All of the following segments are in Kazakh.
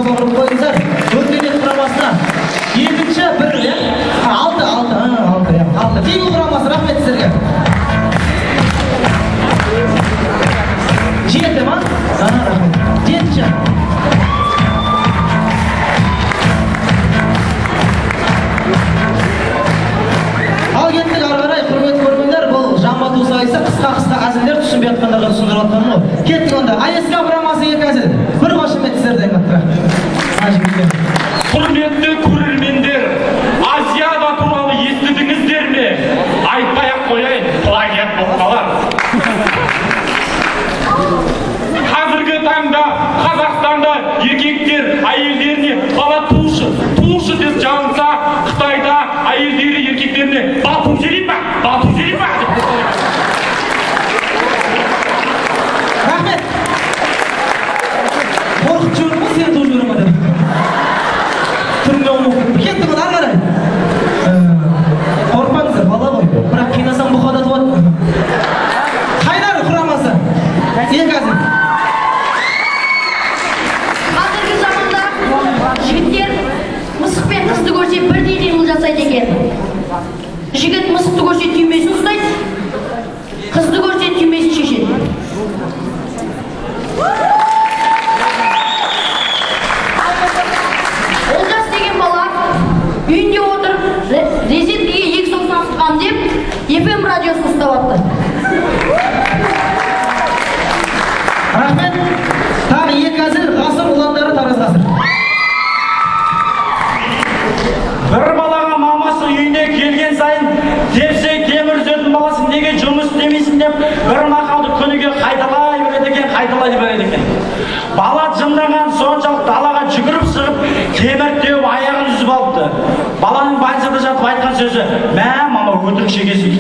қошемет ұрып қойыңыздар. Өркениет құрамасына. Екінші бір, иә? Алты, алты, алты, иә. Алты. Фигу құрамасы, рахмет сіздерге. Жеті ма? Рахмет. Жетінші. Ал кеттік ары қарай, құрметті көрермендер, бұл жамбы ату сайысы қысқа-қысқа әзілдер, түсінбей жатқандарға түсіндіріп жатқаным ғой. Кеттік онда. АСК құрамасы екі әзіл. Бір қошемет сіздерден қаттырақ. Құрметті көрермендер, Азиада туралы естідіңіздер ме? Айтпай-ақ қояйын, плагиат болып қалар. Қазіргі таңда Қазақстанда еркектер әйелдеріне бала тушы, тушы деп жалынса, Қытайда әйелдері еркектеріне бату желей ма, бату желей ма деп. Рахмет. Қорқытып жібердің ғой, сені туып жібере ма деп. Түріңе оң болып кетті. Кеттік онда ары қарай. Қорықпаңыздар, бала ғой. Бірақ қинасаң бұқа да туады. Қайнар құрамасы. Екі әзіл. Қазіргі заманда жігіттер мысық пен қызды көрсе бірдей қимыл жасайды екен. Жігіт мысықты көрсе түймесін ұстайды, қызды көрсе түймесін шешеді. Олжас деген бала үйінде отырып резеткеге екі саусақ сұққам деп FM радиосын ұстап алыпты. Рахмет. Тағы екі әзіл, ғасыр ұландары Тараз ғасыр. Бір балаға мамасы үйіне келген сайын тепсе темір үзетін баласы неге жұмыс істемейсің деп бір мақалды күніге қайталай береді екен, қайталай береді екен. Бала жынданған соншалық далаға жүгіріп шығып темір теуіп аяғын үзіп алыпты. Баланың больницада жатып айтқан сөзі: мә, мама, өтірік шегесің.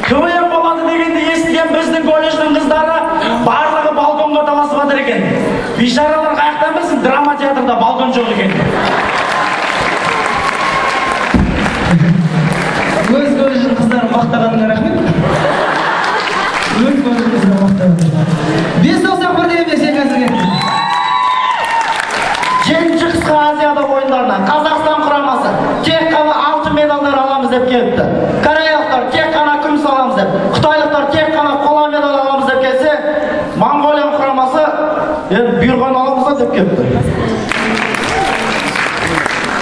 КВН болады дегенді естіген біздің колледждің қыздары барлығы балконға таласып жатыр екен. Бейшаралар қаяқтан білсін, драма театрда балкон жоқ екен. Өз колледждің қыздарын мақтағаныңа рахмет. Өз колледждің қыздарын мақтағаныңа. Бес саусақ бір деген бес, екі әзіл кетті. Жетінші қысқы Азиада ойындарына Қазақстан құрамасы тек қана алтын медальдар аламыз деп келіпті. Кореялықтар тек қана күміс аламыз деп, қытайлықтар тек қана қола медаль аламыз деп келсе, Моңғолия құрамасы енді бұйырған аламыз да деп келіпті.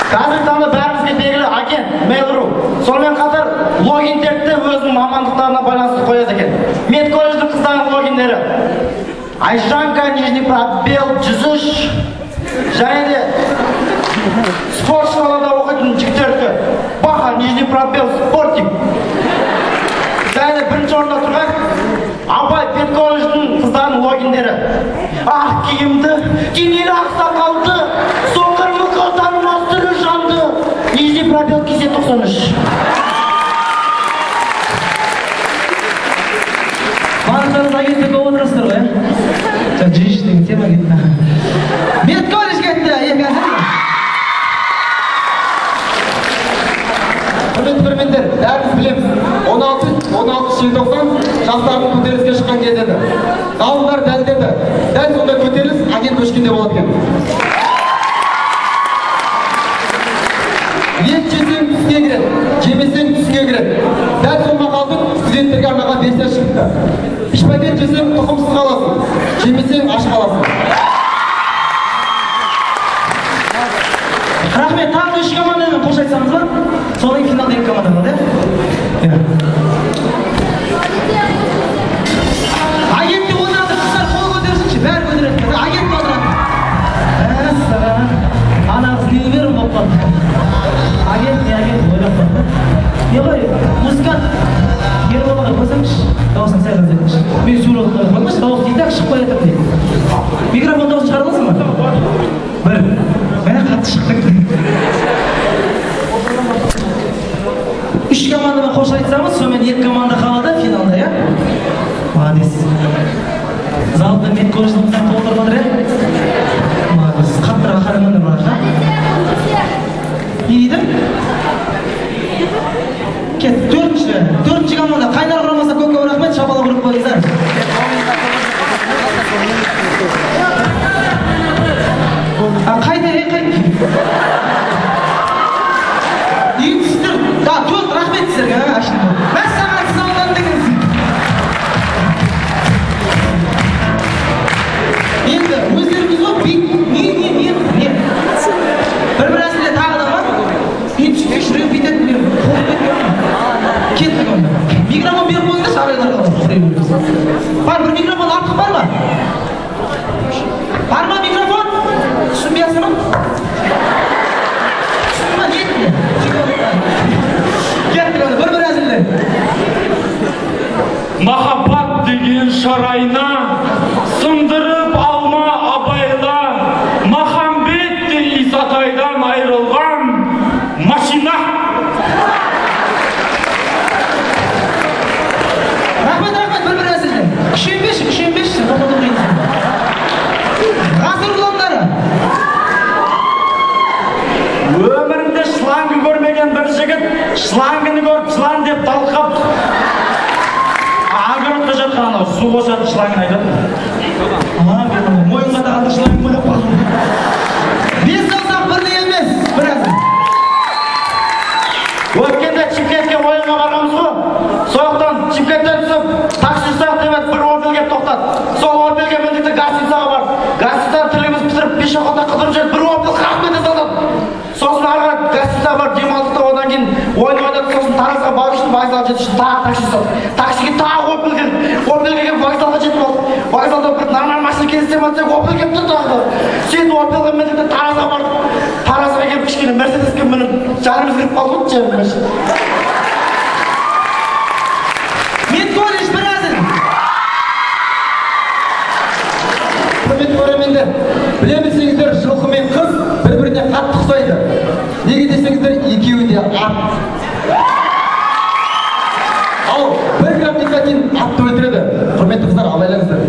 Қазіргі таңда бәрімізге белгілі агент Mail.ru. Сонымен қатар логиндерді өзінің мамандықтарына байланысты қояды екен. Медколледждің қыздарының логиндері Айжанка, нижний пробел, 103, және де спорт школада оқитын жігіттердікі Баха, нижний пробел, спортик. Және де бірінші орында тұрған Абай педколледждің қыздарының логиндері ақ киімді, денелі ақ сақалды, соқыр мылқау танымас түрі жанды, нижний пробел, кесе 93. Барлықтарыңыз агентте көп отырасыздар ғой, ә? Жүз деген тема кетті. Медколледж кетті, екі әзіл. Құрметті көрермендер, бәріміз білеміз. 16 желтоқсан жастардың көтеріліске шыққан кезі еді. Ғалымдар дәлелдеді. Дәл сондай көтеріліс агент өшкенде болады екен. Ет жесең түсіңе кіреді, жемесең түсіңе кіреді. Дәл сол мақалдың студенттерге арналған версиясы шықты. Үш пакет жесең тұқымсыз қаласың, жемесең аш қаласың. Рахмет, тағы үш командамен қош айтсаңыз ба? Содан кейін финалда екі команда қалды, иә? Агентте отырады, қыздар қол көтерсінші, бәрі көтереді. Агентте отырады. Мәссаған, ана қыз не уверен болып қалды. Агент не агент ойлап қалды. Не ғой, музыкант Ерболға қойсаңызшы, дауысын сәл азайтыңызшы. Мен сөйлеп қоймашы, дауыс и так шықпай жатыр дейді. Микрофон дауысын шығара аласың ба? Бір. Мә, қатты шықты. Үш командамен қош айтсамыз, сонымен екі команда қалады финалда, иә? Молодец. Залды медколледждің қыздары толтырып жатыр, иә? Молодец. Қаттырақ қараңдар мына. Не дейді? Кет, төртінші команда. Қайнар құрамасына көп көп рахмет, шапалақ ұрып қойыңыздар. Енді өздеріңіз ғой, не не не не. Бір-бір әзілде тағы да бар. Мен түсінбей жүрегім бүйтеді, мен қолым кеткен. Кеттік онда. Микрофон беріп қойыңдаршы ағайларға. Бар, бір микрофон артық бар ма? Бар ма микрофон? Түсінбей жатсың ба? Түсіндің ба? Не еттің? Кеттік онда, бір-бір әзілде. Махаббат деген шарайна сындырып алма абайла, Махамбет те Исатайдан айырылған машина. Рахмет, рахмет, бір-бір әзілде. Күшенбеші, күшенбеші, ғасыр ұландары. Өмірінде шлангы көрмеген бір жігіт шлангыны көріп жылан деп талқап огородта жатқан анау су қосатын шлангын айтады. Мойынға тағатын шланг ойлап қалдым. Бес саусақ бірдей емес, бір әзіл. Өткенде Шымкентке ойынға барғанбыз ғой. Сояқтан Шымкенттен түсіп, такси ұстайық деп еді, бір Опел келіп тоқтады. Сол Опелге міндік те гостиницаға бардық. Гостиницадан тірлігіміз бітіріп, пешеходта қыдырып жүріп, бір Опел қағып кете салды. Сосын ары қарай гостиницаға барып демалдық та, одан кейін ойын ойнадық. Сосын Таразға бару үшін вокзалға жету үшін тағы такси ұстадық. Таксиге тағы Опел келді. Опелге келіп вокзалға жетіп алдық. Вокзалда бір нормальный машина кездестіріп алсақ, Опел келіп тұр тағы да. Сөйтіп Опелге міндік те Таразға бардық. Таразға келіп кішкене Мерседеске мініп, жарымыз кіріп қалды ғой жеріміз. Медколледж бір әзіл. Құрметті көрермендер, білемісіңіздер, жылқы мен қыз бір-біріне қатты ұқсайды. Неге десеңіздер, екеуі де ат. Ал 1 грамм никотин атты өлтіреді. Құрметті қыздар, абайлаңыздар.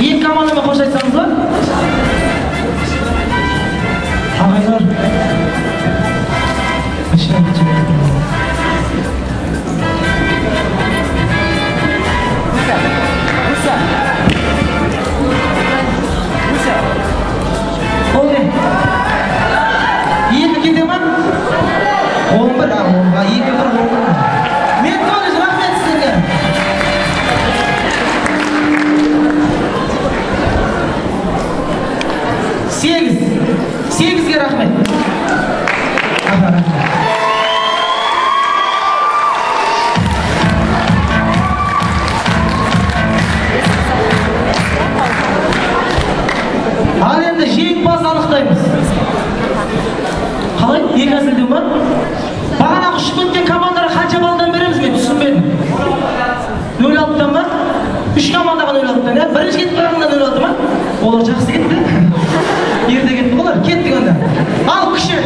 Екі командамен қош айтсаңыз ба? Ағайлар. Ол не? Екі кете ма? 11, 2, 1, 11. Медколледж, рахмет сіздерге. Сегіз. Сегізге рахмет. Аха, рахмет. Ал енді жеңімпаз анықтаймыз. Қалай? Екі әзілден ба? Бағанағы ұшып кеткен командаларға қанша балдан береміз, мен түсінбедім. 0,6-дан ба? 3 командаға 0,6-дан, иә? Бірінші кетіп қалғаннан 0,6 ма? Олар жақсы кетті. Ерте кетті олар. Кеттік онда. Ал Күшен.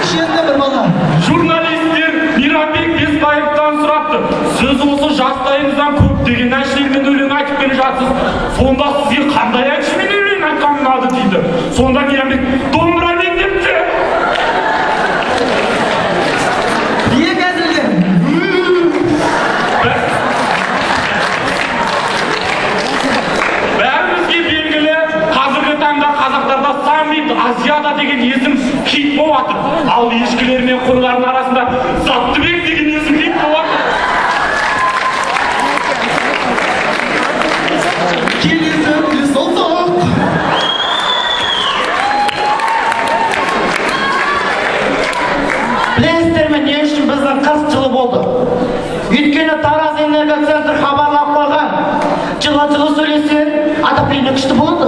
Күшенде бір бала. Журналистер Мейрамбек Бесбаевтан сұрапты. Сіз осы жастайыңыздан көптеген әншілермен өлең айтып келе жатсыз. Сонда сізге қандай әншімен өлең айтқан ұнады дейді. Сонда Мейрамбек домбырамен депті. Екі әзілден. Бәрімізге белгілі, қазіргі таңда қазақтарда саммит Азияда деген есім хит болып жатыр. Ал ешкілер мен қойлардың арасында Заттыбек деген есім хит болып жатыр. Келесі саусақ. Білесіздер ме, не үшін біздің қыс жылы болды? Өйткені Тараз энергоцентр хабарлап қойған. Жылы-жылы сөйлесең, отопление күшті болады.